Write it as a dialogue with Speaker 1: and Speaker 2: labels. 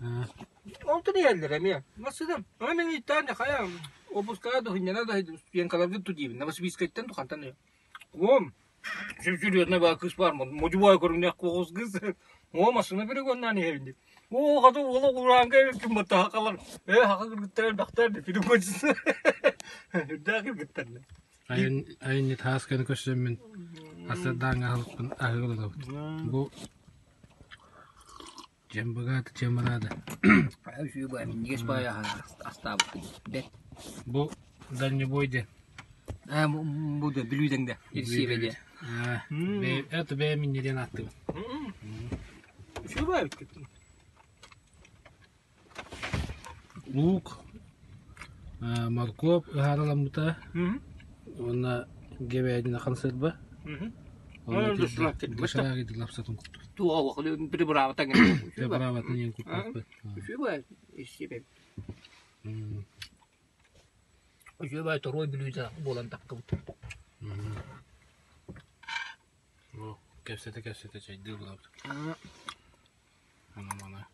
Speaker 1: Онтон иһэллэр эмиэ. Массыынам. Аны мин ыйытаан да хайа обускаҕа дуһунньана да пьянкаларгын ту диибин. Новосибирскайтан тухантан Уом сүрүөнэ баа кыыс баар модьубай көрүҥнээх куоҕус кыыс. Оо массыына перегоннаан иһэбин дип. Оо хата уола ураанга эбиккин баттаха халар. Ээ хаха кыргыттар элбэхтэр дип. Үрдээх кыргыттар.
Speaker 2: Айын айынньыт хаасканы көрсөммүн асырдааҥҥа аһылыкпын аһыы олоробут. Бу Дьэм быгаата, дьэм бараада.
Speaker 1: Үчүгэй минньигэс баайа астаабыт бэт.
Speaker 2: Бу дальнобой диэн.
Speaker 1: Ээ бу да Бүлүүдэҥ да Ирсиэбэ диэн.
Speaker 2: Это бэйэм инньэ диэн ааттыыбын.
Speaker 1: Үчүгэй эбит.
Speaker 2: Луук, моркуоп ыһаарыламмыта уонна говядина консерва. Доширак лапсатын курдук.
Speaker 1: Приправатын
Speaker 2: Приправатын курдук.
Speaker 1: Үчүгэй иссибэт. Үчүгэй торуой бүлүүдэ буолан таххыбыт.
Speaker 2: Кэпсэтэ-кэпсэтэ чэйдии булабыт. Ана-мана.